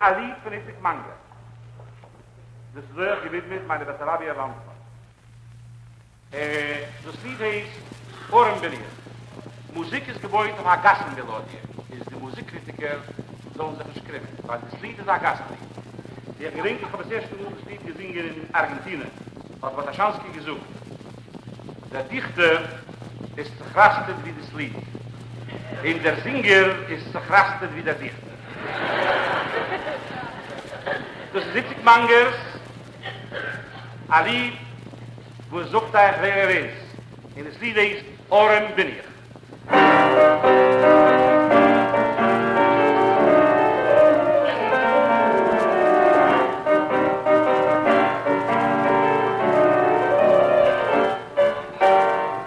א ליד פון איציק מאנגער. דאס איז אויך געווידמעט מיינע בעסאראביער לאנדסלייט. דאס ליד הייסט ארעם בין איך. מוזיק איז געבויט אויף א גאסן מעלאדיע, איז די מוזיק קריטיקער זאלן זיך נישט קרימען, ווייל דאס ליד איז א גאסן ליד. ווי איך געדענק איך האב עס ערשטע מאל דאס ליד געזינגען אין ארגענטינע, האט באטאשאנסקי געזאגט, דער דיכטער איז צעכראסטעט ווי דאס ליד, און דער זינגער איז צעכראסטעט ווי דער דיכטער. דאס איז איציק מאנגערס א ליד וואס זאגט אייך ווער ער איז, און דאס ליד הייסט ארעם בין איך.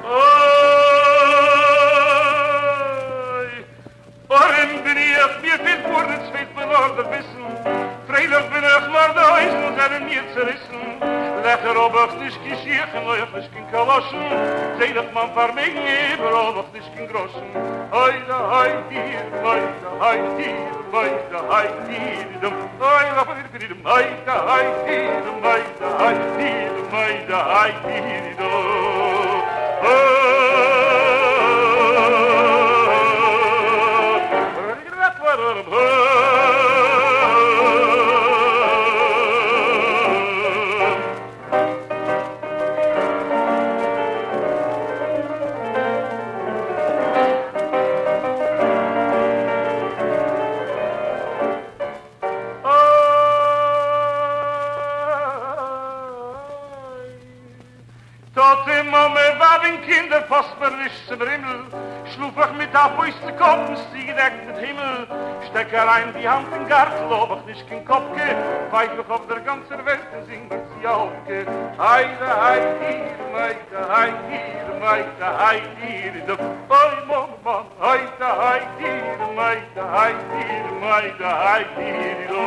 אוי, אָרעם בין איך, מיר פֿעלט גאָרניט, ס'פֿעלט מיר נאָר דער ביסן. פֿריילעך בין איך, נאָר די הויזן זענען מיר צעריסן. לעכער האָב איך נישט קיין שיך און אויך נישט קיין קאַלאָשן. צייל איך מײַן פֿאַרמעגן איבער, האָב איך נישט קיין גראָשן. אוי דע היי דיר, אוי דע היי דיר, אוי דע היי דיר דום, אוי דע היי דיר דום, אוי דע היי דיר דום, אוי דע היי דיר דום, אוי דע היי דיר דום. טאטע מאמע ווייב און קינדער פאסט מיר נישט צום רימל, שלאף איך מיט א פויסט צוקאפנס צוגעדעקט מיט הימל, שטעק אריין די האנט אין גארטל האב איך נישט קיין קאפקע, פייף איך אויף דער גאנצער וועלט און זינג מיר צו א האפקע, היידע היי דיר מיידע היי דיר מיידע היי דיר דו אוי מאמע מאמע היידע היי דיר מיידע היי דיר מיידע היי דיר דו.